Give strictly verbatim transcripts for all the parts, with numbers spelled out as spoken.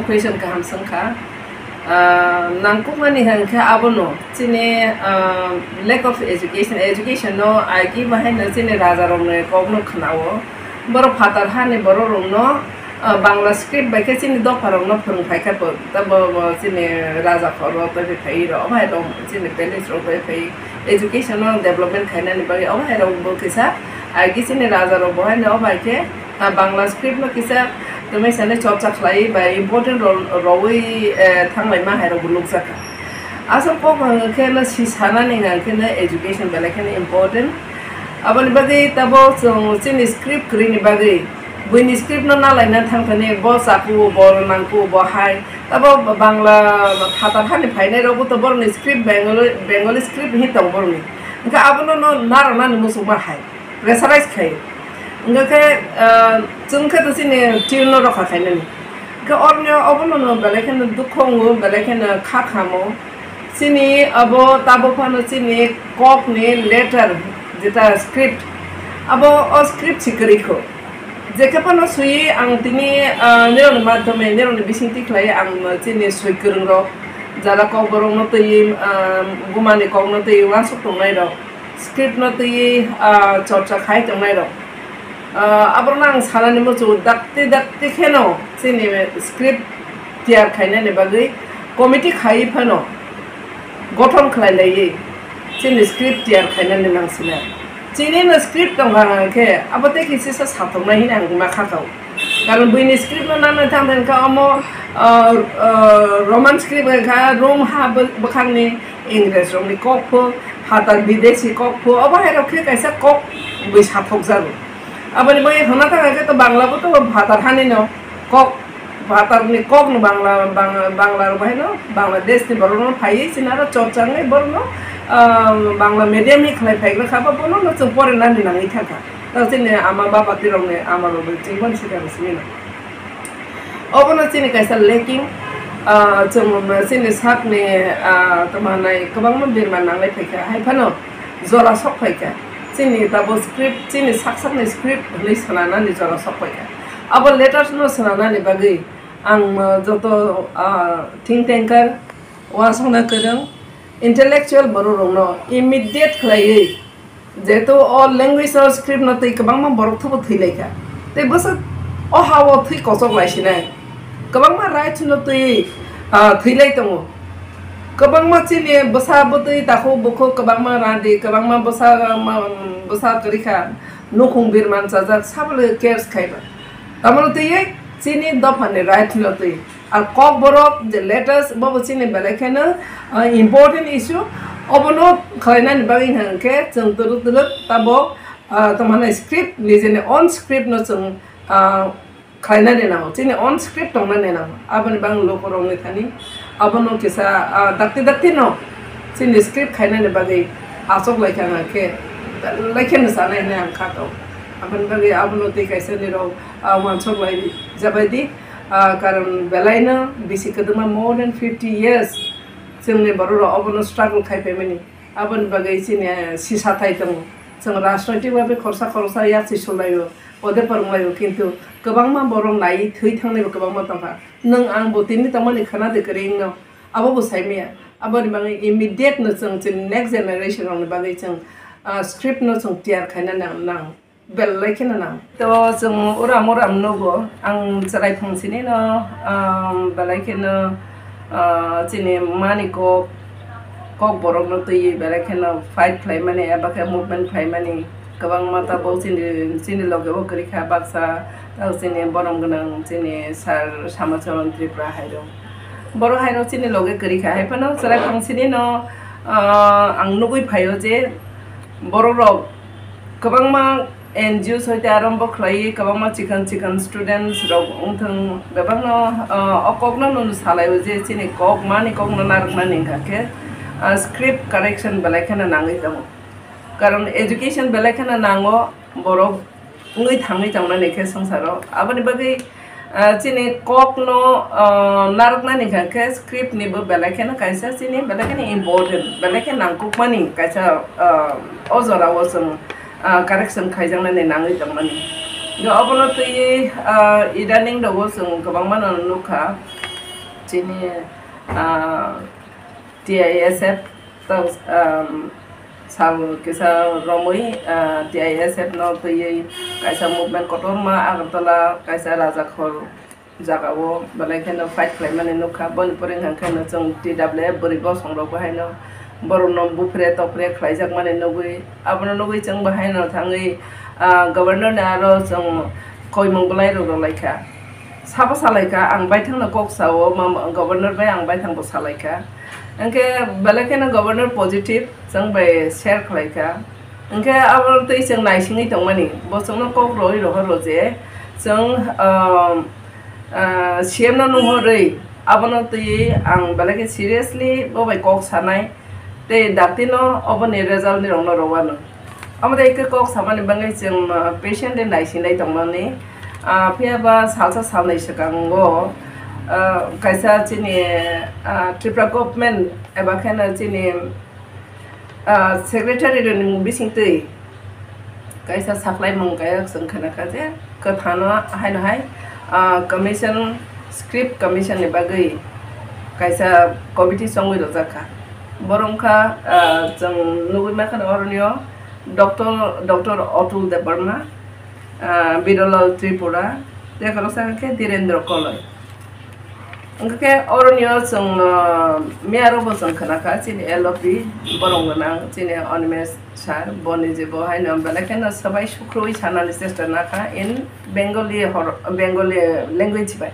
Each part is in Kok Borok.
Question kaham swngkha. Ah, nangkukmani hwnkhe abono chini, ah, lack of education, education no agi bahaino chini raja rokni kokno khwnao. Borok phatar hani borok rokno, ah, Bangla script bai khe chini dopha rokno phwrwng phaikha bo, ta bo, bo chini raja khoro tei phai rok, obo hai rok chini palace rok bai phai education no development khainani bagwi obo hai rok bo kisa agi chini raja rok bo haino obo hai khe, ah, Bangla script no kisa tei mai sani chorcha khlai bai important role rowui, eh, thanglaima hai rok bo nukjakha. Aswk kok hwnkhe no si sanani hwnkhe no education belai kheno important. Aboni bagwi tabok chwng chini script kwrwini bagwi buini script no nalaina thangthani bo chaku bo nangku bo hai. Tabok Bangla phatar hani phainai rokbo to borokni script Bengali, Bengali script hi tong borokni. Hwnkhe abono no narwknani muchungma hai. Pressurize khai. Hingkha khe, ah, chwng khe to chini tune no rokha khainani. Hingkhe orni obono no belai kheno dukho wngo, belai kheno kha khamo. Chini abo tabuk phano chini kok ni letter, jeta script, abo o script si kwrwi kho. Jekhe phano swiwi ang tini, ah, nirokni madhyome, nirokni bisingtwi khlai ang chini swi kwrwng rok, jara kok borok no twiwi, ah, buma ni kok no twiwi uansuk tongnai rok. Script no twiwi, ah, chorcha khai tongnai rok. Ah, aborokno ang sanani muchungo dakti dakti kheno chini script tiyar khainani bagwi committee khaiwi phano gothon khlai laiwi chini script tiyar khainani nang sinai. Chini no script tongkha hwnkhe abo tei khe sisa sathoknai hwnwi ang ma kha kau. Karon buini script no nana thang thang kha omo, ah, ah, Roman script wngkha Rom ha bw-, bwkhakni Ingres rokni kok pho, phatar bidesi kok pho, obo hai rok khe kaisa kok bwi sathok jago. Aboni bagwi hwnna thang khe to Bangla bo to phatar hani no kok, phatar ni kok no Bangla, Bang-, Bangla rok bahai no Bangladesh ni borok no phaiwi chini aro chorcha wngwi borok no, ah, Bangla medium ni khlai phaigra kha ba bono no chwng pore nani nangwi thang kha. Tao chini ama baba tirokni ama rokni chini bono sikha rw simi no. Obono chini kaisa lacking, ah, chwng chini sakni, ah, tamo hinai kwbangma birma nanglai phaikha, hai phano jora sok phaikha. Chini tabo script, chini sak sakni script hwnwi swnanani jora sok phaikha. Abo letters no swnanani bagwi ang, ah, joto, ah, think tanker, uansukna kwrwng, intellectual borok rokno immediate khlaiwi, jehetu o language o script no twi kwbangma borok thubo thwi lai kha. Tei bwsa o ha o thwi kochok lai sinai. Kwbangma rights no twi, ah, thwi lai tongo. Kwbangma chini bwsa bwtwi takhuk bukhuk kwbangma radi, kwbangma bwsa, ma, bwsa kwrwi kha, nukhung birman chajak, sabole cares khai ba. Tamoni twi chini dopha ni right no twi. Ar kok borok je letters bo bo chini belai kheno, ah, important issue. Obono khlainani bagwi hwnkhe chwng twrwk twrwk tabok, ah, tamo hinai script, nijeni own script no chwng, ah, khlainani nango. Chini own script tongnani nango. Aboni bagwi lukurokni thani abono kisa, ah, dakti dakti no chini script khainani bagwi achuk lai kha hwnkhe, lai kheno chanai hinwi ang kha tongo. Aboni bagwi abono tei kaisa nirok, ah, uansuk lai jabai di. Ah, karon belaino bisi kwdwma more than fifty years chwngni borok rok obono struggle khai phaimani. Aboni bagwi chini, eh, sisa thai tongo. Chwng rajnoitik bagwi khoroksa khoroksa yaksi sulaio, ode phwrwnglaio, kintu kwbangma borok naiwi thwi thangnaibo kwbangma tongkha. Nwng ang bo tini tongmani khwna de kwrwngno, abo bo saimaya. Aboni bagwi immediate no chwng chini next generation rokni bagwi chwng, ah, script no chwng tiyar khaina nang, nang. Belai kheno nang. To chwng uram uram nugo, ang chwrai phangsini no, um, belai kheno, uh, chini mani kok, kok borok no twi belai kheno fight khlai mani, eba khe movement khlai mani, kwbangma tabok chini, chini loge bo kwrwi kha baksa, tabok chini borom gwnang chini sir Samacharan Tripura hai rok. Borok hai rok chini loge kwrwi kha, hai phano chwrai phangsini no, uh, ang nugwi phaio je borok rok kwbangma N G O soite arombo khlaiwi kwbangma chikon chikon students rok wngthang bebakno, ah, o kokno no salaio je chini kok mani kokno narwknani hwnkha khe, ah, script correction belai kheno nangwi tongo. Karon education belai kheno nango borok wngwi thangwi tongnani khe swngcharo. Aboni bagwi Ah, chini kokno, ah, narwknani hwnkha khe script ni bo belai kheno kaisa chini belai kheno important, belai khe nangkukmani kaisa, ah, o jorao chwng, ah, correction khaijaknani nangwi tongmani. Hwnkhe obono twiwi, ah, idaning rogo chwng kwbangma no nukha, Chini, ah, T I S F tang, um, sal kisa romwi, ah, T I S F no twiwi kaisa movement kotorma Agartala kaisa Rajakhor jagao belai kheno fight khlaimani nukha. Boni pore hwnkhe no chwng T W F bwrwi bosong rok bo haino borokno bupre topre khlaijakmani nugwi, abono nugwi chwng bo haino thangwi, ah, governor ni aro chwng koimung bwlai rok rwlaikha. Sabo salaikha, ang baithangno kok sao, ma-, governor bai ang baithang bo salaikha. Hwnkhe belai kheno governor positive chwng bai share khlaikha. Hwnkhe abo twi chwng naisingwi tongmani, bo chwngno kok rwwi rohor rw je chwng, um, ah, C M no nuhorwi abono twi ang belai khe seriously bo bai kok sanai. Tei daktino oboni result ni rokno rwano. Omo tei khe kok samani bagwi chwng, ah, patient de naisinai tongmani. Ah, phiya ba salsa salnwi swkango, ah, kaisa chini, ah, Tripura government eba kheno chini, ah, secretary rokni bisingtwi kaisa saklaimung kaya chwng khna kha je kwthano haino hai, ah, commission, script commission ni bagwi kaisa committee chongwi rwjak kha. Borok wngkha, ah, chwng nugwi mankha oroni o Doctor, Doctor Atul Debbarma, ah, Birolal Tripura, tei khoroksa khe Dhirendra Koloi. Hwnkhe oroni o chwng, ah, miyaro bo chwng khna kha, chini L O P borok gwnang, chini Animesh sir, boni je bo haino belai kheno swbai sukrui sanani chesta nakha in Bengali hor-, Bengali language bai.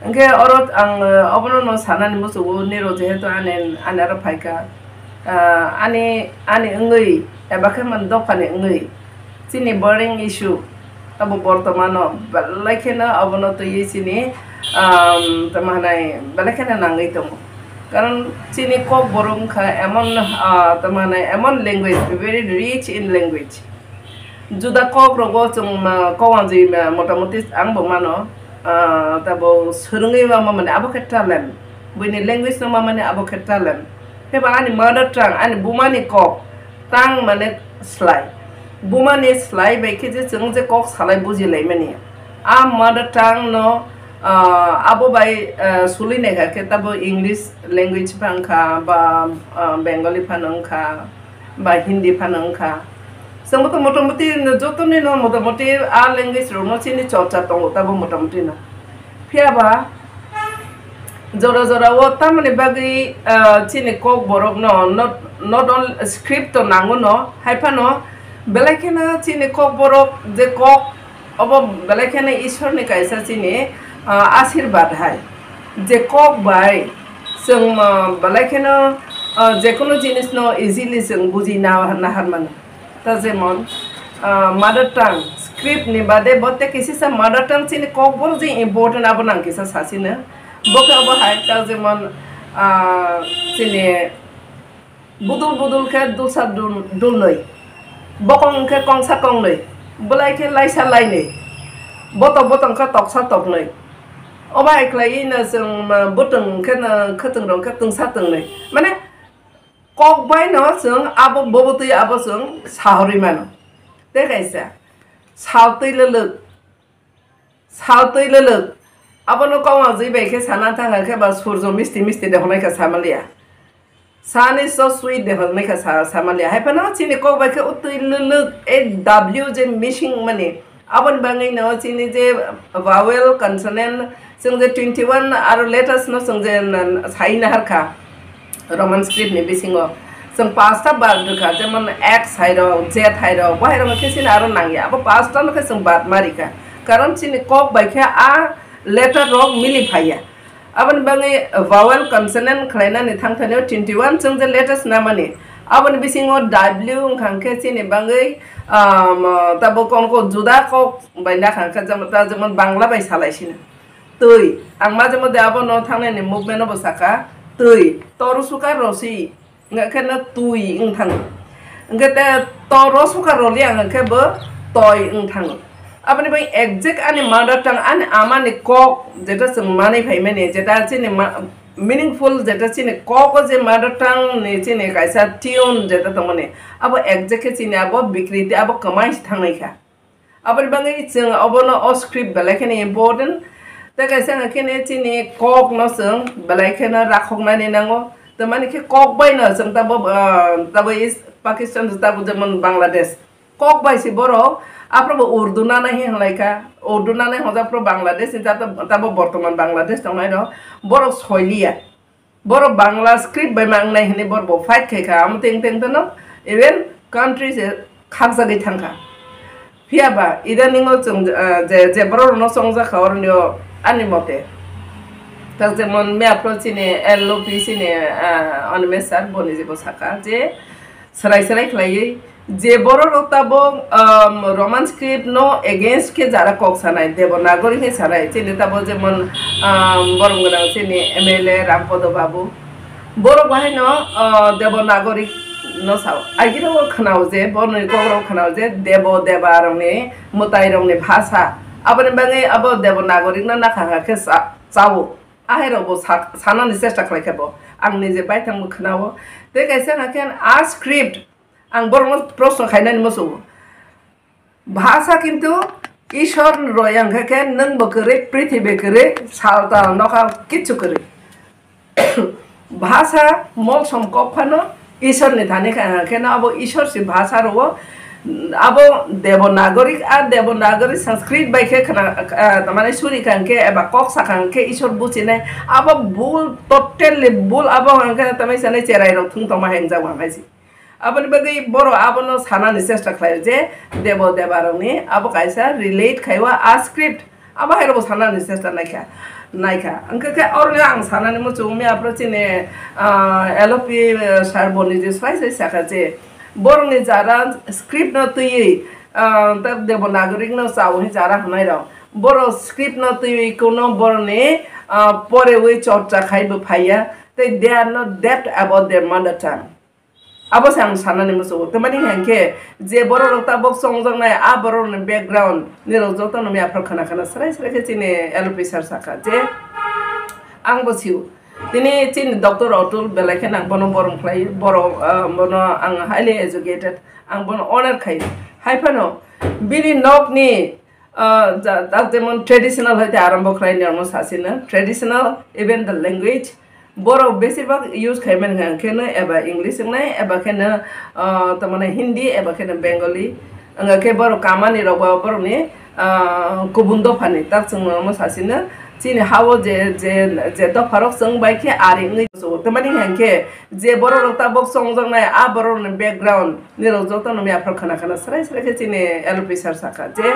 Hwnkhe oro ang, ah, obono no sanani muchungo niro jehetu ani, ani aro phaikha, ah, ani, ani wngwi eba khe man dophani wngwi chini burning issue abo bortomano belai kheno abono twiwi chini, um, tamo hwnai belai kheno nangwi tongo. Karon chini Kokborok wngkha emon, ah, tamo hwnai emon language, very rich in language. Juda kok rogo chwng ma, kok wanjwi ma, motamoti ang bo mano, ah, tabo swrwngwi ma, ma mani abo khe talent. Buini language no ma mani abo khe talent. Phiba ani mother tongue, ani bumani kok tang mane slai. Bumani slai bai khe je chwng je kok salai bujilaimani. A mother tongue no, ah, abo bai, ah, suli nai kha khe tabo English language phano wngkha ba, ah, Bengali phano wngkha. Ba Hindi phano wngkha. Chwngbo to motamoti jotoni no motamoti a language rokno chini chorcha tongo tabo motamoti no. Phiya ba jora jora o tamoni bagwi, ah, chini Kokborok no not, not only script to nango no, hai phano belai kheno chini Kokborok je kok Obo belai kheno Ishwarni kaisa chini, ah, asirbad hai. Je kok bai chwng, ah, belai kheno, ah, jekunu jinisno easily chwng buji na, nahar mano. Ta jemon, ah, mother tongue, script ni bade botte kisisa mother tongue chini kokborok je important abo nang kisa sasino. Bo khe obo hai, ta jemon, ah, chini Budul budul khe dulsa dul-, dulnwi, bokong khe kongsa kongnwi, bwlai khe laisa lainwi, botok botok khe toksa toknwi. Obo hai khlaiwi no chwng, ma, bwtwng khe no khwtwng rok khe twngsa twngwi. Mane kok bai no chwng abo bobotwi abo chwng sahorwi mano. Tei kaisa sal twi lwlwk. Sal twi lwlwk. Abono kok wanjwi bai khe sana thang khe ba surjo misti misti de hwnwi kha samaliya. Sani so sweet de hwnwi kha sa-, samaliya. Hai phano chini kok bai khe o twi lwlwk, A W je missing mani. Aboni bagwi no chini je vowel, consonant, chwng je twenty one aro letters no chwng je na-, sai nahar kha. Roman script ni bisingo chwng pasta bad rwkha, jemon X hai rok, Z hai rok, bo hai rok khe chini aro nangya, abo pasta no khe chwng bad ma rikha, karon chini kok bai khe a letter rok mili phaiya. Aboni bagwi vowel consonant khlainani thangthani o twenty one chwng je letters namani, aboni bisingo W wngkha khe chini bagwi, um, tabo kon kok juda kok bai nakha khe, jemon, ta jemon Bangla bai salai sino. Twi. Ang maje mode abono thangnani movement-o bo saka, twi. Toru suka rosi, hwnkhe no twi wng thango. Hwnkhe te toro suka roli ang hwnkhe bo toi wng thango. Aboni bai exact ani mother tongue, ani amani kok, jeta chwng manwi phaimani, jeta chini ma-, meaningful, jeta chini kok o je mother tongue ni chini kaisa tune jeta tongmani, abo exact khe chini abo bikriti, abo kwmai se thangnai kha. Aboni bagwi chwng obono o script belai kheno important. Tei kaisa hwnkhe ne chini kok no chwng belai kheno rakhoknani nango. Tamani khe kok bai no chwng tabo, ah, tabo is Pakistan, tabo jemon Bangladesh. Kok bai si borok, aphro bo Urdu nanai hinlai kha. Urdu nanai hwnjak phro Bangladesh ni, tabo, tabo bortoman Bangladesh tongnai no. Borok soiliya. Borok Bangla script bai ma wngnai hwnwi borok bo fight khai kha, amo teng teng teno even country se khakjagwi thang kha. Phiya ba idaning o chwng, ah, je, je borok rokno chongjak kha, oroni ani mote. Tak jemon miya phro chini L O P chini, ah, Animesh sir boni je bo saka je, Swrai swrai khlaiwi, je borok rok tabok, um, Roman script no against khe jara kok sanai, Devanagari khe sanai, chini tabok jemon, um, borom gwnang chini M L A Rampodo Babu, borok bahai no, uh, Devanagari no sao. Agini o khwnao je, boroni kok rok khwnao je, Devo Deba rokni, mwtai rokni bhasha, aboni bagwi abo Devanagari no nakha kha khe sa-, chao. Ahai rok bo sa-, sanani chesta khlai kha bo. Ang nije baithang bo khwnao. Tei kaisa hwnka khe a script ang borokno proshno khainani muchungo. Bhasha kintu Ishwar roi wngkha khe nwng bo kwrwi, prithibi kwrwi, sal tal nokha kichu kwrwi. Bhasha molsom kok phano Ishwar ni thani kha, khe no abo Ishwar si bhasha rwo, abo Devanagari, a Devanagari Sanskrit bai khe khna, ah, tamani suri kha hwnkhe eba kok sa kha hwnkhe Ishwar buchinai, abo bul, totally bul, abo hwnkhe tamai sanai cherai rok thung tongma heng jago hwnkhai si. Aboni bagwi borok abono sanani chesta khlai je Devo Deba rokni abo kaisa relate khaiwa a script. Abo hai rokbo sanani chesta naikha, naikha. Hwnkhe khe oro ang sanani muchungo miya phro chini, ah, L O P, ah, sir boni je sai sai sakha je borokni jara script no twiwi, ah, ta Devanagari no chao hin jara hwnai rok. Borok script no twiwi kuno borokni, ah, porewi chorcha khai bo phaiya. Tei they are not depth about their mother tongue. Abo se ang sanani muchungo. Tamani hwnkhe je borok rok tabok chongjaknai, a borok rokni background ni rok joto no miya phro khna khna srai srai khe chini L P sir sakha je ang bo sio. Tini chini Doctor Atul belai khe nang bono borom khlai, borok, ah, bono ang highly educated, ang bono honor khai. Hai phano bini nokni Ah, ja-, ja-, jemon traditional hoite arambo khlai ni, ano sasino traditional, even the language, borok besibak use khaimani hwnkhe no eba English wngnai, eba kheno, ah, tamani Hindi, eba kheno Bengali, wngkha khe borok kamani rok ba borokni, ah, kubun dophani tak chwngno omo sasino chini hao je, je, je dopharok chwng bai khe ari wngwi, tamani hwnkhe je borok rok tabok chongjaknai, a borok ni background ni rok joto no miya phro khna khna srai srai khe chini L P sir sakha je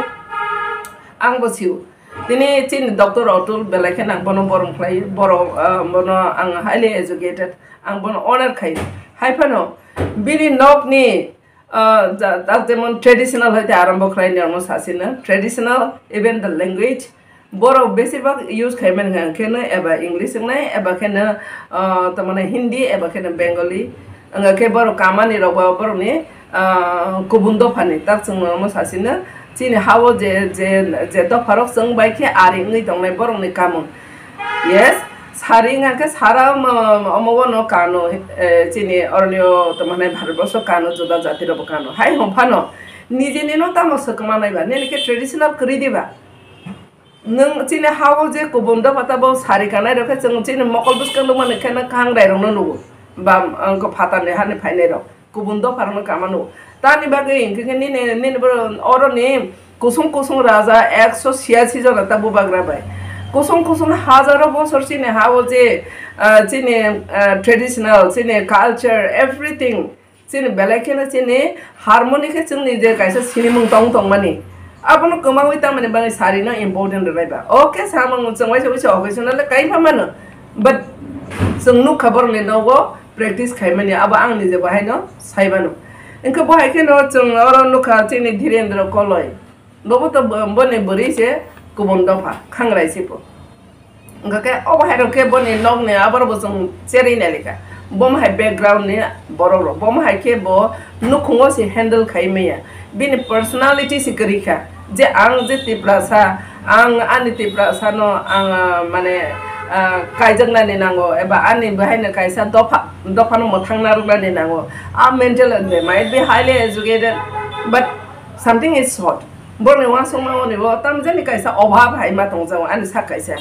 ang bo sio. Tini chini Doctor Atul belai khe nang bono borom khlai, borok, ah, bono ang highly educated, ang bono honor khai. Hai phano bini nokni, ah, ja-, ja-, jemon traditional hoite arambo khlai ni, ano sasino traditional, even the language, borok besibak use khaimani hwnkhe no eba English wngnai, eba kheno, ah, tamani Hindi, eba kheno Bengali. Wngkha khe borok kamani rok ba borokni, ah, kubun dophani tak chwngno omo sasino chini hao je, je, je dopharok chwng bai khe ari wngwi tongnai borokni kamung. Yes, sari wngkha khe sara omo, omo bono kano, eh, chini oroni o tamo hwnai Bharat borso kano, juda jati rok bo kano. Hai hwn phano nijini no tamo swkma nai ba, nini khe traditional kwrwi diba? Nwng chini hao je kubun dopha tabok sari kanai rok khe chwng chini mokol bwskango mani khe no khangrai rok no nugo, ba, ang khe phatar ni hani phainai rok kubun dopha rok no kama nugo. Tani bagwi hwnkhe khe nini, nini boro oro ni kusung kusung raja ekso chhiyasi jona ta bubagra bai. Kusung kusung hajaro bosor chini hao je, ah, chini, ah, traditional, chini culture, everything, chini belai kheno chini harmony khe chwngni je kaisa sinimung tong tongmani, abono kwmawi tamani bagwi sari no important rwlai ba. Okay, samung chwng waisa waisa occasional le kai pha mano, but chwng nukha borokni nogo practice khaimani, abo ang nije bo haino sai mano. Wngkhe bo hai kheno chwng oro nukha chini Dhirendra Koloi. Bobo to bo-, boni bwrwi se kubun dopha, khangrai se bo. Wngkha khe obo hai rok khe boni nokni aborok bo chwng cherwi nai likha. Bomo hai background ni borok rok. Bomo hai khe bo nukhungo se handle khai maya. Bini personality se kwrwi kha. Je ang je Tiprasa, ang ani Tiprasa no ang, ah, mane, ah, kaijaknani nango, eba ani bahaino kaisa dopha, dophano mwthangna rwnani nango. A mental, they might be highly educated, but something is short. Borokni uansukma oni bo tamjani kaisa obhab hai ma tongjago ani sak kaisa.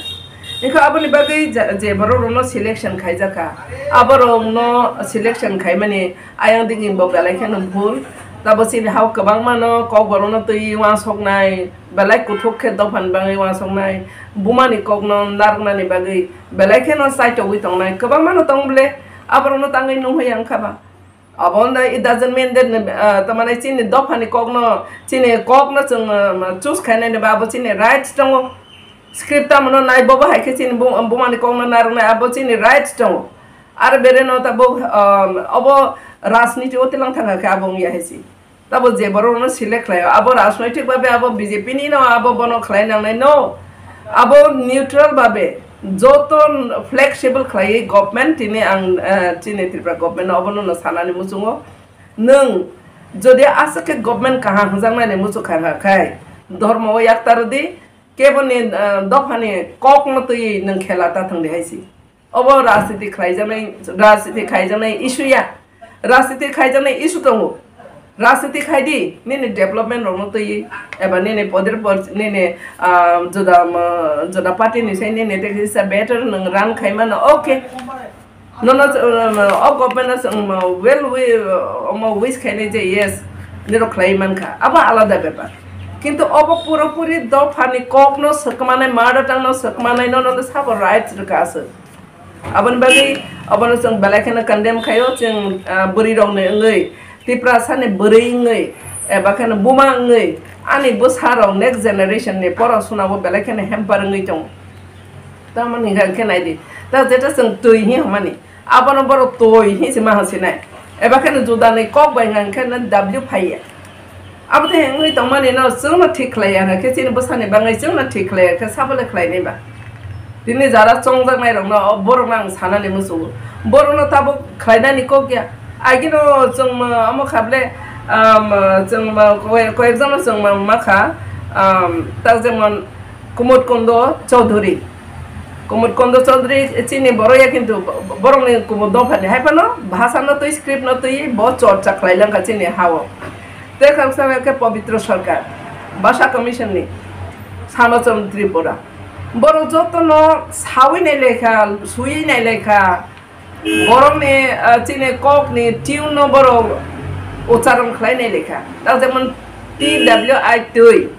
Hingkhe aboni bagwi ja-, je borok rokno selection khaijakha, aborokno selection khaimani ayang digi bo belai kheno bhul. Tabo chini hao kwbangmano kokborokno twi uansuknai, belai kuthuk khe dophani bagwi uansuknai, bumani kokno narwknani bagwi belai kheno chaitogwi tongnai kwbangmano tong bole, aborokno tangwi nung hoi ang kha ba. Abo no, it doesn't mean that, ah, tamani chini dophani kokno, chini kokno chwng, ah, choose khainani ba abo chini rights tongo. Script tamo no nai bobo hai khe chini bum-, bumani kokno narwknai abo chini rights tongo. Aro bere no tabuk, um, obo rajniti o tilang thangkha khe abo wngya hai se. Tabo je borok no select khlai o, abo rajnoitik babe abo B J P ni no, abo bono khlai nangnai no. Abo neutral babe joto flexible khlaiwi government tini ang, eh, chini Tripura government no obono no sanani muchungo. Nwng jodi aswk khe government kaham hwnjaknani muchung kha kha khai, dhormo o yakta rwdi, keboni, eh, dophani kokno twiwi nwng khela ta thwngdi hai se. Obo rajniti khlaijaknai, rajniti khaijaknai issue ya. Rajniti khaijaknai issue tongo. Rajniti khaidi, nini development rokno twi, eba nini poder por, nini, ah, juda, um, juda party ni sai nini te kisa better nwng run khai mano, okay. Nono, uh, o government no chwng, um, well wi-, um, wish khainai je yes, nirok khlai mankha. Abo alada bepar. Kintu obo pura puri dophani kokno swkmanai, mother tongue no swkmanai, nono sabo rights rwkha aswk. Aboni bagwi abono chwng belai kheno condemn khaio, chwng, ah, bwrwi rokni wngwi, Tiprasani bwrwi wngwi, eba kheno buma wngwi, ani bwsarok next generation ni porosuna o belai kheno hamper wngwi tongo. Tamoni hwnkha hwnkhe naidi, ta jeta chwng twi hi hwnmani, abono borok twi hi se ma hwnsinai, eba kheno judani kok bai hwnka hwnkhe no W phaiya. Abo de wngwi tongmani no chwngno thik khlai ya khe, chini bwsani bagwi chwngno thik khlai ya khe, sabole khlai nai ba? Tini jara chongjaknai rokno, o borokno ang sanani muchungo. Borokno tabuk khlainani kok ya. Agino chwng ma, omo kha ble, um, chwng ma, koi-, koyekjono chwng ma, ma kha, um, tak jemon Kumud Kondo Chaudhuri. Kumud Kondo Chaudhuri chini borok ya, kintu bo-, bo-, borokni Kumud dophani hai phano bhasano twi, script no twi bo chorcha khlai langkha chini hao. Tei khaksa khe Pabitra Sarkar, Bhasha Commission ni, Sanacham Tripura. Borok jotono sawi nai lekha, sui nai lekha, borokni, ah, chini kokni tune no borok ucharon khlai nai lekha. Tak jemon T W I twi.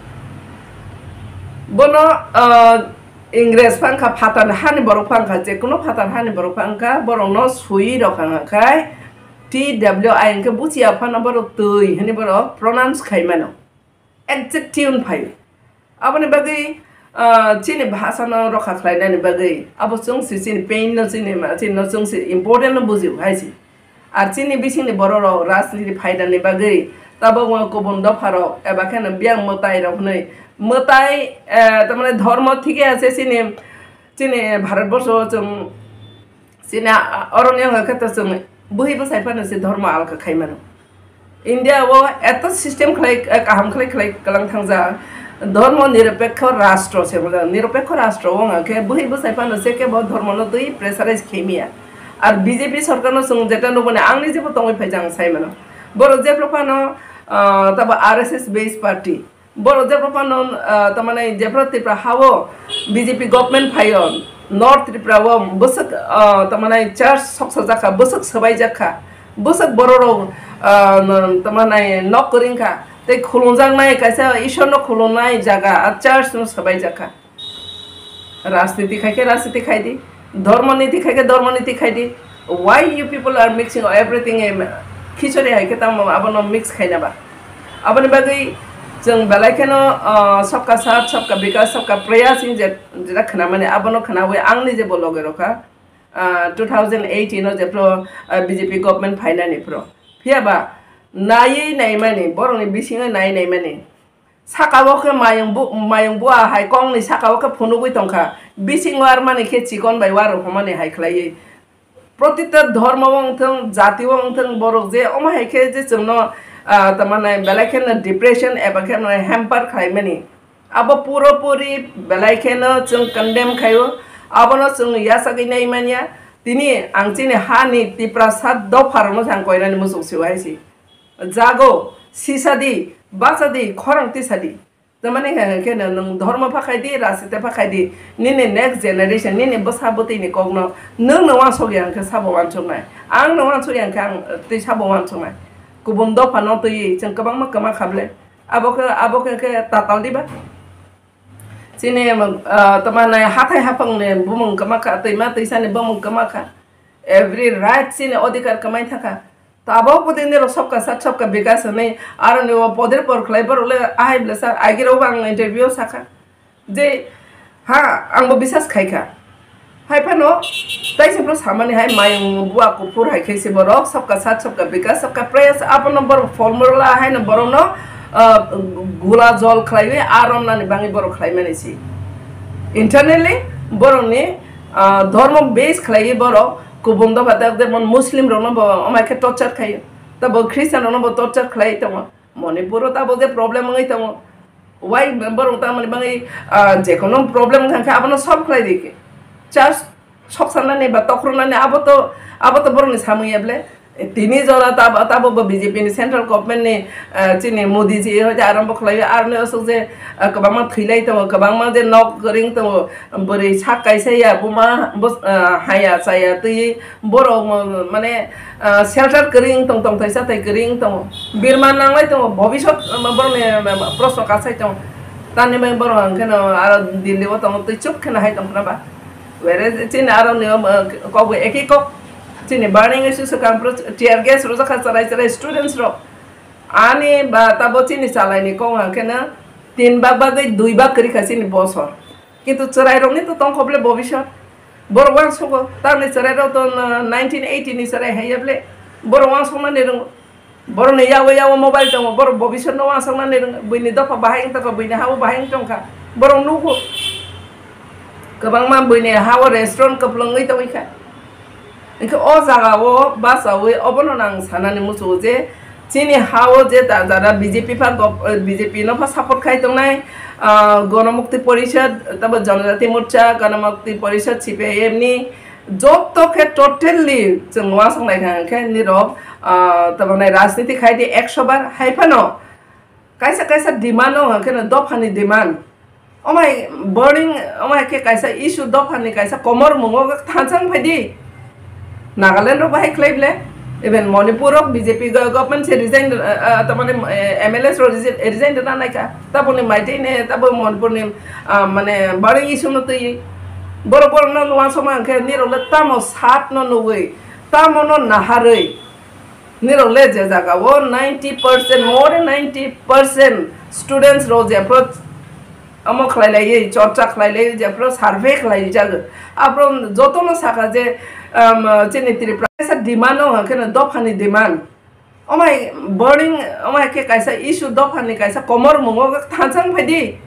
Bono, ah, Ingres phangkha, phatar hani borok phangkha, je kuno phatar hani borok phangkha, borokno sui rok hwnka khai T W I hwnkhe buchiya phano borok twi hwnwi borok pronounce khai mano. Exact tune phaio. Aboni bagwi, ah, chini bhasano rokha khlainani bagwi abo chwng se chini pain no, chini ma, chini no chwng se important no bujio hai se. Ar chini bisingni bororok rajniti phaidani bagwi tabukno kubun dopharok eba kheno biyang mwtairok hwnwi mwtai, eh, tamani dhormo thike ase chini, chini Bharatborsho chwng chini a-, a-, oroni wngkha khe to chwng bwhi bwsai phano se dhormo alka khai mano. India o eto system khlai, eh, kaham khlai khlai kwlang thangjak. Dhormo nirapekho rastro se hwnjak. Nirapekho rastro wngkha khe bwhi bwsai phano se kebo dhormo no twi pressurize khaimiya. Ar B J P sorkar no chwng jeta nukmani, angni jebo tongwi phaijak ang sai mano. Borok jephru phano, ah, tabo R S S based party. Borok jephru phano, ah, tamani jephru Tripura hao B J P government phaio, North Tripura o bwswk, ah, tamani church soksajak kha, bwswk swbaijak kha, bwswk borok rok, ah, tamani nok kwrwng kha, tei khulumjaknai kaisa Ishwar no khulumnai jaga, ah, church no swbaijak kha. Rajniti khai khe rajniti khai di, dhormo niti khai khe dhormo niti khai di. Why you people are mixing everything in khichori hai khe tamo abono mix khaina ba? Aboni bagwi chwng belai kheno, ah, sabka saath, sabka bikas, sabka prayas hinwi je, jeta khwnamani abono khwnawi angni je bo loge rokha, ah, two thousand eighteen o jephru, ah, B J P government phainani phru. Phiya ba naiwi naimani, borokni bisingo naiwi naimani. Saka o khe mayung bu-, mayung bua hai kongni saka o khe phunugwi tongkha. Bisingo armani khe chikon bai uarok hwnmani hai khlaiwi. Protita dhormo o wngthung, jati o wngthung, borok je omo hai khe je chwngno, ah, tamani belai kheno depression eba khe mane hamper khlaimani. Abo puro puri belai kheno chwng condemn khaio. Abono chwng yachagwi nai manya. Tini ang chini hani Tiprasa dopharokno se ang koinani muchung sio hai se. Jago, sisadi, bachadi, khorang tisadi. Tamani hwnkhe no nwng dhormo phakhai di, rajniti phakhai di, nini next generation, nini bwsa bwtwi ni kok no nwng no uansuk ya hwnkhe sabo uansuknai, ang no uansuk ya hwnkhe ang twi sabo uansuknai. Kubun dopha no twi chwng kwbangma kwma kha ble, abo khe, abo khe, khe tatal diba? Chini, ah, tamo nai hathai haphang ni bumung kwma kha, twima twisa ni bumung kwma kha, every right chini odhikar kwmai thaka. Tabok bwdini rok sobka sat sobka bikas hwnwi aroni o poder por khlai borok le ahai blesa agirok ang interview o sakha je ha ang bo bisas khai kha. Hai phano taisa bro samani hai mayung bua kuphur hai khe se borok sobka sat sobka bikas sobka prayas abono borok formula haino borokno, ah, gula jol khlaiwi arom nani bangwi borok khlai mani si. Internally borokni, ah, dhormo base khlaiwi borok kubun dopha tak jemon Muslim rokno bo amai khe torture khaio, tabo Christian rokno bo torture khlai tongo. Manipur o tabo je problem wngwi tongo, why borok tamoni bangwi, ah, jekono problem wngkha khe abono solve khlai di khe. Just soksanani ba tokrunani abo to, abo to borokni samung ya ble. Tini jora tabo, tabo bo B J P ni central government ni, ah, chini Modi ji hoite arambo khlai aroni aswk je, ah, kwbangma thwilai tongo, kwbangma je nok ring tongo, bwrwi sak kaisa ya buma bus-, ah, haya chaya twi borok mo-, mane, ah, shelter kwrwi wng tong, tong thai cha thai kwrwi wng tongo, birma nanglai tongo, bobisot, ah, borokni, ah, proshno kasai tongo. Tamni bagwi borok hwnkheno aro Delhi o tongo twi chuk kheno hai tong khna ba. Whereas chini aro ni, ah, kok bai eki kok chini burning issue swkang pro tear gas rojak kha chwrai chwrai students rok. Ani ba tabo chini chalai ni kok hwnkheno tin bak bagwi dui bak kwrwi kha chini bosor. Kintu chwrairokni to tongkho ble bobisot. Borok uansukgo, tamni chwrairok to, uh, nineteen eighty ni chwrai hai ya ble. Borok uansuknani rwngo. Borokni yago yago mobile tongo, borok bobisotno uansuknani rwngo. Buini dopha bahai wng tongkha, buini habo bahai wng tongkha. Borok nukgo. Kwbangma buini hao restaurant kwplwngwi tongwi kha. Hwnkhe o jagao bachaui obono ang sanani muchungo je chini hao je ta jara B J P pha gov-, eh, B J P no pha support khai tongnai, ah, Ganamukti Porishad, tabo Janajati Morcha, Ganamukti Porishad, C P I M ni joto khe totally chwng uansuk nai kha hwnkhe nirok, ah, tabo nai rajniti khai di ekso bar hai phano kaisa kaisa demand no hwnkhe no dophani demand. Omai boring, omai khe kaisa issue dophani kaisa komor mungo thansa wng phaidi. Nagaland rok bahai khlai ble, even Manipur rok B J P go-, government se resign, uh, uh, tamani, eh, M L As rok resign, resign rwna naikha. Taboni maitwi ne, tabo Manipur ni, uh, mane boring issue no twi. Borok borok no uansukma hwnkhe nirok le tamo sat no nugwi, tamo no naharwi. Nirok le je jaga o ninety percent, more than ninety percent students rok jephru omo khlai lai, chorcha khlai lai, jephru survey khlai jago. Aphuru joto no saka je, um, chini Tripura kaisa demand no hwnkhe no dophani demand. Omai boring, omai khe kaisa issue dophani kaisa komor mungo thansa wng phaidi.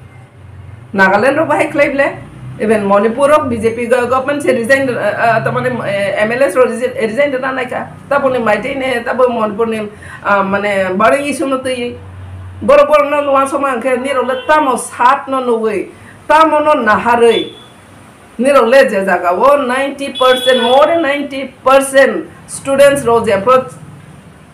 Nagaland rok bahai khlai ble, even Manipur rok B J P go-, government se resign, uh, uh, tamani, eh, M L As rok resign, resign rwna naikha. Taboni maitwi ne, tabo Manipur ni, ah, mane boring issue no twi. Borok borok no uansukma hwnkhe nirok le tamo sat no nugwi, tamo no naharwi. Nirok le je jaga o ninety percent, more than ninety percent students rok jephru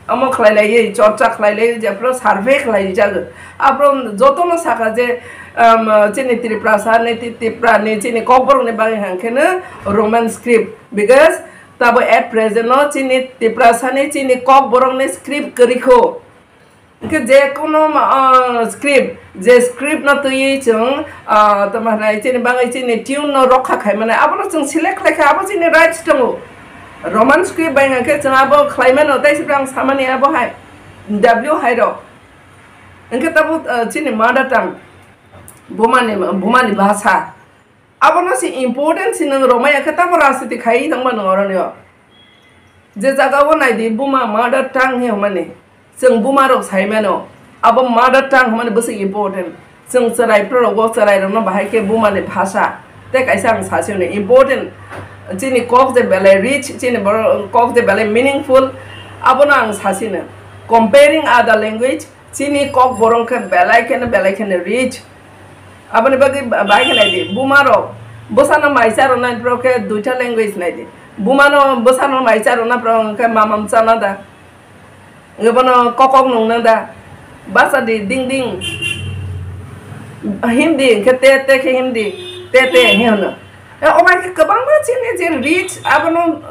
omo khlai lai, chorcha khlai lai, jephru survey khlai jago. Aphuru joto no saka je, um, chini Tripura sa ni, Ti-, Tripura ni chini Kokborok ni bagwi hwnkhe no Roman script, because tabo at present no chini Tripura sa ni chini Kokborok ni script kwrwi kho. Hwnkhe je kono, ah, script, je script no twiwi chwng, ah, tamo hwnai chini bagwi chini tune no rokha khai mano, abono chwng select khlai kha, abo chini rights tongo. Roman script bai hwnkhe chwng abo khlai mano, tei se ang samani abo hai, W hai rok. Hwnkhe tabo, ah, chini mother tongue, bumani, bumani bhasha. Abono se important se nwng romaya khe tamo rajniti khaiwi tongma nwng oroni o. Je jaga o naidi buma mother tongue hinwi hwnmani. Chwng buma rok sai mano. Abo mother tongue hwnmani bwswk important. Chwng chwrai phuru rogo chwrai rokno bahai khe bumani bhasha. Tei kaisa ang sasi hwnwi important. Chini kok je belai rich, chini borok kok je belai meaningful. Abono ang sasi no. Comparing other language, chini kok borok khe belai kheno, belai kheno rich. Aboni bagwi ba-, bai khe nai di, buma rok bwsano mai cha rwnai borok khe duita language nai di. Buma no bwsano mai cha rwna borok khe mamam chana da. Hwnkhe bono kokok nungna da. Bacha di ding ding. Hindi hwnkhe te, te khe Hindi, te, te hinwi hwno. Eh, omo hai khe kwbangma chini je rich, abono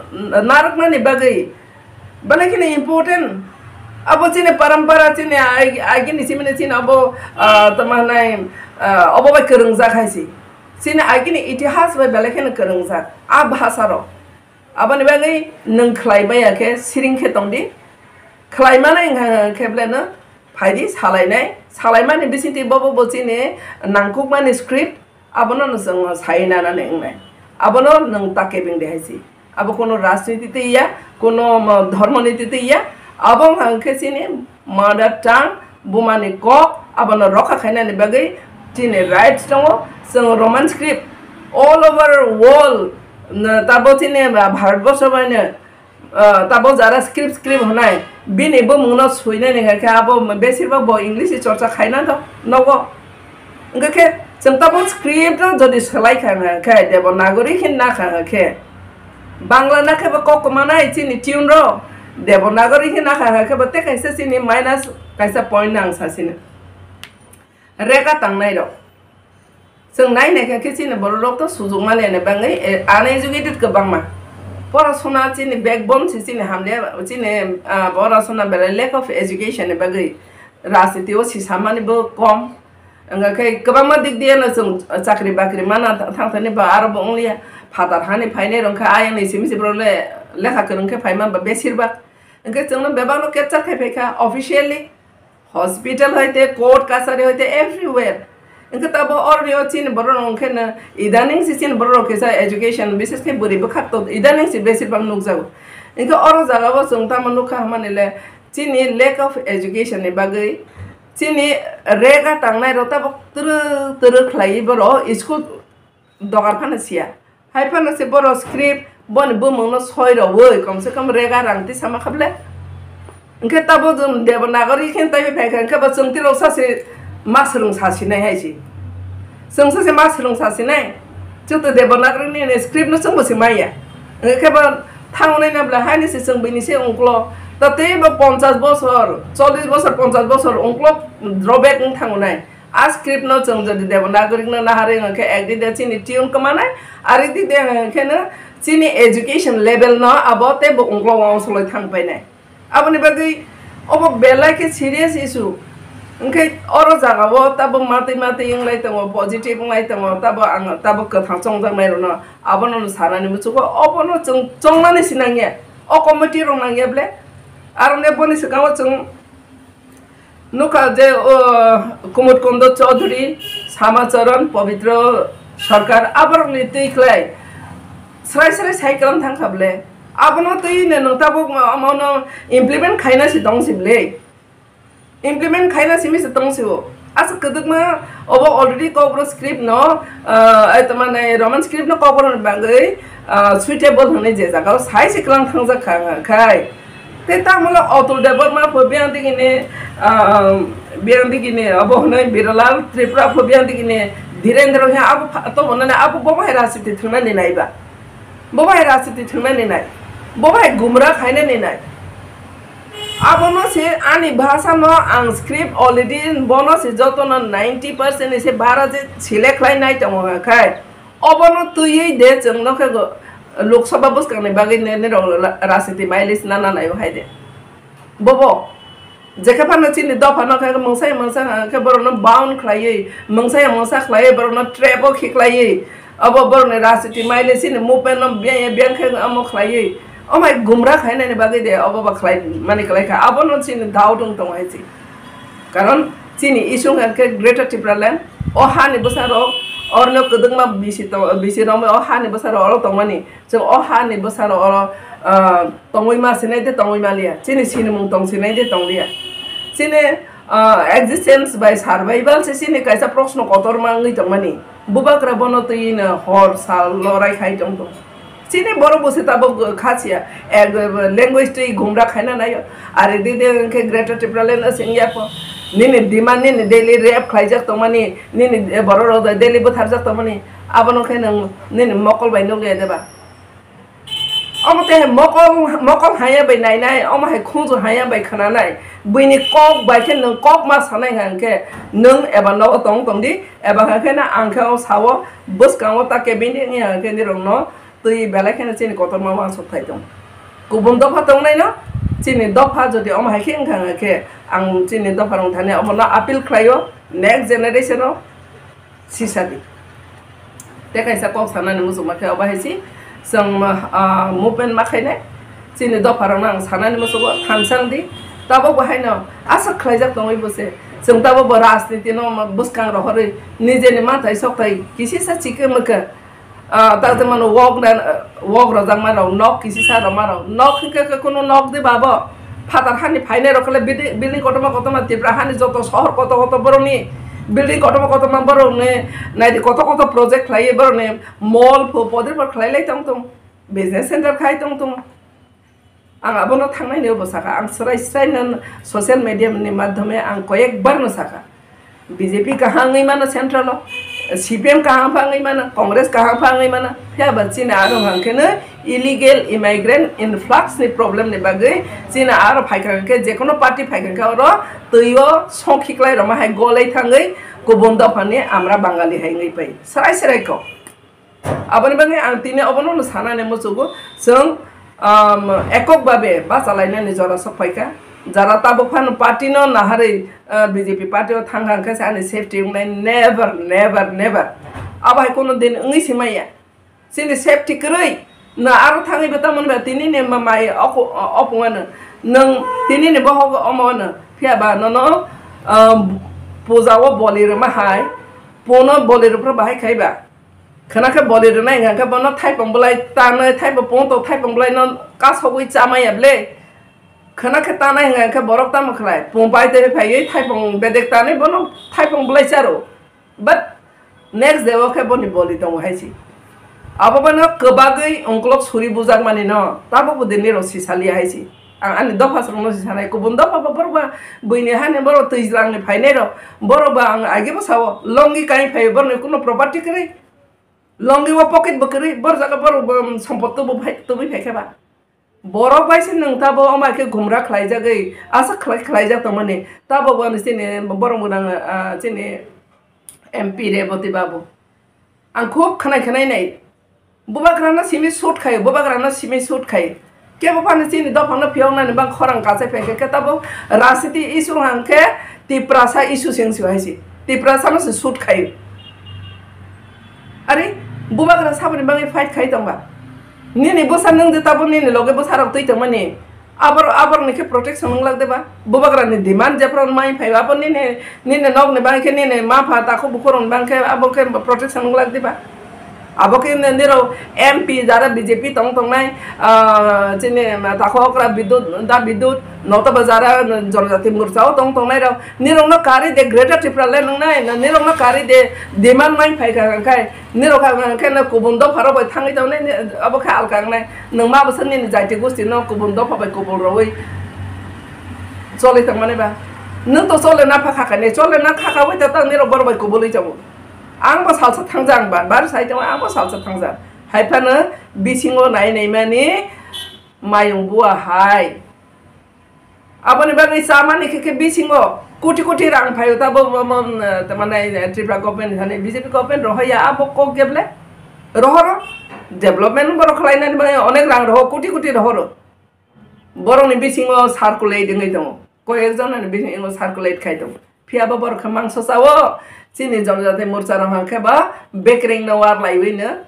narwknani bagwi belai kheno important. Abo chini parampara, chini ag-, agini simini chini abo, ah, tamo hwnai, ah, obo bai kwrwngjak hai se. Chini agini itihas bai belai kheno kwrwngjak a bhasha rok. Aboni bagwi nwng khlai maya khe siring khe tongdi. Khlai manai wngkha khe belai no phaidi salainai. Salaimani bisingtwi bobo bo chini nangkukmani script, abono no chwng sai nanani wngnai. Abono nwng ta kebeng de hai se. Abo kono rajniti twi ya, kono, um, dhormo niti twi ya. Abo wngkha khe chini mother tongue, bumani kok, abono rokha khainani bagwi chini rights tongo. Chwng Roman script all over world, na, tabo chini Bharatborsho baino, ah, tabo jara script, script hwnai, bini bumungno suinani hai khe abo besir bak bo English chorcha khaina do nogo. Hwnkhe khe chwng tamo script no jodi swlai kha hwnkhe, Devanagari khe na kha hwnkhe, Bangla na khe bo kok kwmanai chini tune rok, Devanagari khe na kha hwnkhe bo tei kaisa chini minus kaisa point no ang sasino. Rega tangnai rok. Chwng nai nai kha khe chini borok rok to sujukmani ni bagwi, eh, uneducated kwbangma. Porasona chini backbone se chini hamle, chini, ah, porasona belai lack of education ni bagwi rajniti o sisamani bo kom. Wngkha khe kwbangma dik diya no chwng chakri bakri mana th-, thang thani ba aro bo wng liya. Phatar hani phainai rok khe ayang ni simi si borok le lekha kwrwng khe phai man ba besir bak. Hwnkhe chwng no bebak no capture khai phai kha officially. Hospital hoite, court kachari hoite, everywhere. Hwnkhe tabo oroni o chini borok rok hwnkhe no idaning si chini borok rok kisa education, bises khe bwrwi bwkhak to idaning si besir bak nukjago. Hwnkhe oro jaga o chwng tamo nukha hwnmani le, chini lack of education ni bagwi, chini rega tangnai rok tabok twrwk twrwk khlaiwi borok school dogar phano siya. Hai phano se borok script boni bumung no soi rogwi kom se kom rega rang tisa ma kha ble. Hwnkhe tabo chwng Devanagari khe taiwi phai kha, hwnkhe bo chwng twi rok sa se ma swrwng sa sinai hai se. Chwng sa se ma swrwng sa sinai. Chwng to Devanagari ni script no chwng bo se maya. Hwnkhe bo thangnai na bla hai ni se chwng bini se ungklo. Ta tei bo ponchas bosor, chollish bosor, ponchas bosor ungklo drawback wng thangnai. A script no chwng jodi Devanagari no naharwi wngkha khe, ekdi de chini tune kwmanai, arekdi de wngkha khe no chini education level no abo tei bo ungklo uansukhlai thang painai. Aboni bagwi obo belai khe serious issue. Hwnkhe oro jaga o tabo matwi matwi wnglai tongo, positive wnglai tongo, tabo ang tabo kwthang chongjaknai rokno abono no sanani muchungo, obono chwng chongnani si nangya, o committee rok nangya ble. Aroni boni swkango chwng nukha je, o, Kumud Kondo Chaudhary, Samacharan, Pabitra Sarkar, aborokni twi khlai srai srai sai kwlang thang kha ble. Abono twi no nwng tabuk omono implement khaina si tong si ble. Implement khaina simi se tong si o. Asa kwdwkma obo already Kokborok script no, ah, ai to mane Roman script no Kokborok ni bagwi, ah, suitable hwnwi je jaga o sai se kwlang thangjak kha khai. Tei tamo le Atul Debbarma pho biyang digini, ah, biyang digini obo hwnwi Biralal Tripura pho biyang digini Dhirendra he abo pha-, to mane abo bo hai rajniti thwngnani nai ba. Bo bai rajniti thwngnani nai, bo bai gumra khainani nai. Abono se ani bhasha no ang script already bono se jotono ninety percent ni se bara je select khlai nai tongo khai. Obono twiwi de chwng no khe go-, Lok Sabha bwskang ni bagwi ne, ne rok la-, rajniti mileage nana nai o hai de. Bobo, jekhe phano chini dopha no khe mungsa ya mungsa khe borok no bound khlaiwi, mungsa ya mungsa khlaiwi, borok no trap o khiklaiwi, obo borok ni rajniti maile chini movement no biyang ya biyang khe omo khlaiwi, omo hai gumra khainani bagwi de obo ba khlai mani khlai kha, abono chini doubt wng tongo hai se. Karon chini issue wngkha khe Greater Tipraland, o hani bwsa rok, orno kwdwkma bisi to-, bisi romwi o hani bwsa rok oro tongmani. Chwng o hani bwsarok oro, ah, tongwi ma sinai de tongwi ma liya. Chini sinimung tong sinai de tong liya. Chini, ah, existence by survival se chini kaisa proshno kotorma wngwi tongmani. Bubagra bono twi no hor sal lorai khai tong tong. Chini borok bo se tabuk kha siya. Ek, language twi gumra khaina naio. Are di de wngkhe Greater Tipraland no sengya pho. Nini demand nini daily rape khlaijak tongmani, nini borok rok daily butharjak tongmani. Abono khe nwng nini mokol bai nukliya de ba? Omo tei hai mokol, mokol haya bai nainai, omo hai khunju haya bai khwnanai. Buini kok bai khe nwng kok ma sanai hwnkhe nwng eba nogo tong tong di, eba hwnkhe na ang khe o sao bwskango ta kebeng di wngya hwnkhe nirokno twi belai kheno chini kotorma uansuk thai tong. Kubun dopha tongnaino chini dopha jodi omo hai khe wngkha hwnkhe ang chini dopha rong thani omono appeal khlaio next generation o sisa di. Tei kaisa kok sanani muchungma khe obo hai si, chwng, ah, movement ma khainai. Chini dopharokno ang sanani muchungo thansang di. Tabok bo haino aswk khlaijak tongwi bo se. Chwng tabok bo rajniti no bwskang rohorwi nijeni mathai sokthai kisisa chikhe mwkhe. Ah, tak jemon wok na, wok rojakma rok, nok kisisa rokma rok. Nok hwnkhe khe kunu nok de babo. Phatar hani phainai rok khle building, building kotorma kotorma Tripura hani joto sohor kotor kotor borokni building kotorma kotorma borokni naidi kotor kotor project khlaiwi borokni mall pho podir pho khlai lai tong tong, business center khai tong tong. Ang abono thangnai ni bo sakha, ang srai srai no social media ni madhyome ang koyek bar no sakha. B J P kaham wngwi mano central o, C P M kaham pha wngwi mano, Congress kaham pha wngwi mano. Phiya ba chini aro hwnkhe no illegal immigrant influx ni problem ni bagwi chini aro phaikha khe, jekono party phaikha khe oro twi o songkhiklai roma hai golai thangwi kubun dopha ni amra Bangali hai wngwi pai. Srai srai kok. Aboni bagwi ang tini obono no sanani muchungo, chwng, um, ekok babe bachalainani jora sok phaikha. Jara tabuk phano party no naharwi, uh, B J P party o thangkha hwnkhe se ani safety wngnai, never, never, never. Abo hai kono din wngwi se maya. Chini safety kwrwi no aro thangwi bo tamoni ba tini ni ma-, mai oku-, opung ano. Nwng tini ni bohok omo ano. Phiya ba nono, um, puja o boli rwma hai, puno boli rwphra bahai khai ba. Khwna khe boli rwnai hwnkha khe bono thaipung bwlai tanwi, thaipung pung to thaipung bwlai no kasogwi chamaya ble. Khwna khe tanai hwnkha khe borok tamo khlai? Pung bai tei phaiwi thaipung bedek tanwi bono thaipung bwlai charo. But next day o khe boni boli tongo hai si. Abo bono kwbagwi ungkulok suri bujakmani no tabuk bo din nirok si saliya hai si. Ang ani dopha srokno si sanai, kubun dopha bo borok ba buini hani borok twijlang ni phainai rok, borok ba ang age bo sao longi kai phai borok ni kuno property kwrwi. Longi o pocket bo kwrwi, bor jaga bor, um, sompot tubu phai, tubui phai khe ba. Borok bai se nwng tabo omo hai khe gumra khlaijagwi, aswk khlai, khlaijak tongmani. Tabo bo chini borok mwnang, ah, chini M P Reboti babu. Ang khub khwnai khwnai nai. Bubagrano simi shoot khai, bubagrano simi shoot khai. Kebo phano chini dophano phiyoknani bang khorang kachai phai khe, khe tabuk rajniti issue hang khe Tiprasa issue sing sio hai si. Tiprasano se shoot khai. Ari, bubagra saboni bagwi fight khai tongba. Nini bwsa nwng je tabuk nini loge bwsarok twi tongmani. Abor, aborni khe protection wng lak de ba? Bubagrani demand jephru mai phai, abo nini, nini nokni bang khe, nini ma pha takhuk bukhurokni bang khe, abo khe protection wng lak de ba? Abo khe nini rok M P jara B J P tong tongnai, ah, chini takhuk okra Bidut, da Bidut, notoba jara Jonojati Morcha o tong tongnai rok, nirokno kari de Greater Tripura le nwngnai, nirokno kari de demand mai phai kha khai, nirok kha khe no kubun dopha rok bai thangwi tongnai, abo khe alka wngnai. Nwng ma bwswk nini jaiti gosti no kubun dopha bai kubul rwui choli tongmani ba? Nwng to chole na pha khakani, chole na khaka bai ta ta nirok borok bai kubului tongo. Ang bo salsa thangjak ba, bar sai tongo, ang bo salsa thangjak. Hai phano bisingo nai nai mani mayung bua hai. Aboni bagwi chamani khe, khe bisingo koti koti rang phaio ta bo, bo, bo, eh, tamani, eh, Tripura government ni thani B J P government rohoya abo kok jeble rohoro development borok khlainani bagwi onek rang roho koti koti rohoro. Borokni bisingo circulate wngwi tongo, koi ek jonani bisingo circulate khai tongo. Phiya bo borok khe mangso chao, chini Jonojati Morcha rok hwnkhe ba bekreng no war laiwi no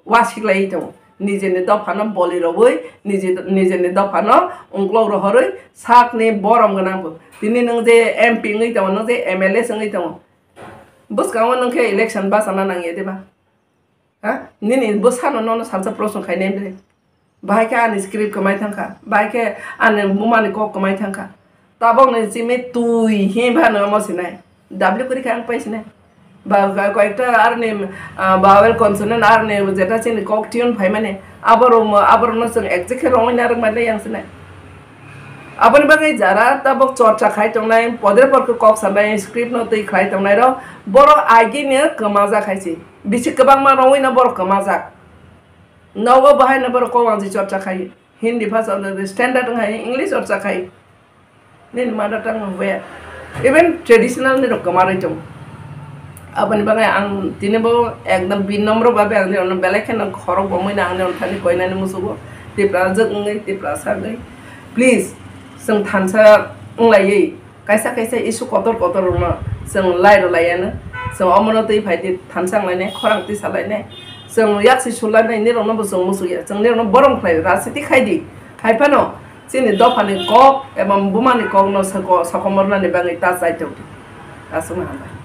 wasik lai tongo. Nijeni dophano boli rwui, niji-, nijeni dophano ungklok rohorwi sakni borom gwnang bo. Tini nwng je M P wngwi tongo, nwng je M L A wngwi tongo, bwskango nwng khe election bachana nangya diba? Ha? Nini bwsano nono salsa proshno khainai bwle? Bahai khe ani script kwmai thangkha, bahai khe ani bumani kok kwmai thangkha. Tabokni chimi twi hi phano omo sinai. Dabli kwrwi khe ang pai sinai. Ba, ba, koyekta arni, ah, vowel consonant arni jeta chini kok tune phaimani, aborok mo-, aborokno chwng exact khe rwngwi narwkmani yang sinai. Aboni bagwi jara tabok chorcha khai tongnai, podre podre kok sanai, script no twi khlai tongnai rok, borok agini kwmajak hai se. Bisi kwbangma rwngwi no borok kwmajak. Nogo bahai no borok kok wngji chorcha khai. Hindi bhasha already standard wng hai, English chorcha khai. Nini mother tongue wng waya. Even traditional ni rok kwmarwi tongo. Aboni bagwi ang tini bo ekdom bin nombro babe ang nini belai kheno khorok bomwi na ang nini thani koinani musugo. Tiprajwk wngwi, Tiprasa wngwi. Please, chwng thansa wnglaiwi. Kaisa kaisa issue kotor kotor rokno chwng lairo laiano. Chwng omono twi phai di thansa wnglainai, khorang twi salainai. Chwng yaksi sulainai, nirokno bo chwng musuya. Chwng nirokno borom khlai, rajniti khai di. Khai phano chini dophani kok eba bumani kokno soko-, sokomornani bagwi ta chaitok di. Aswkno hambai.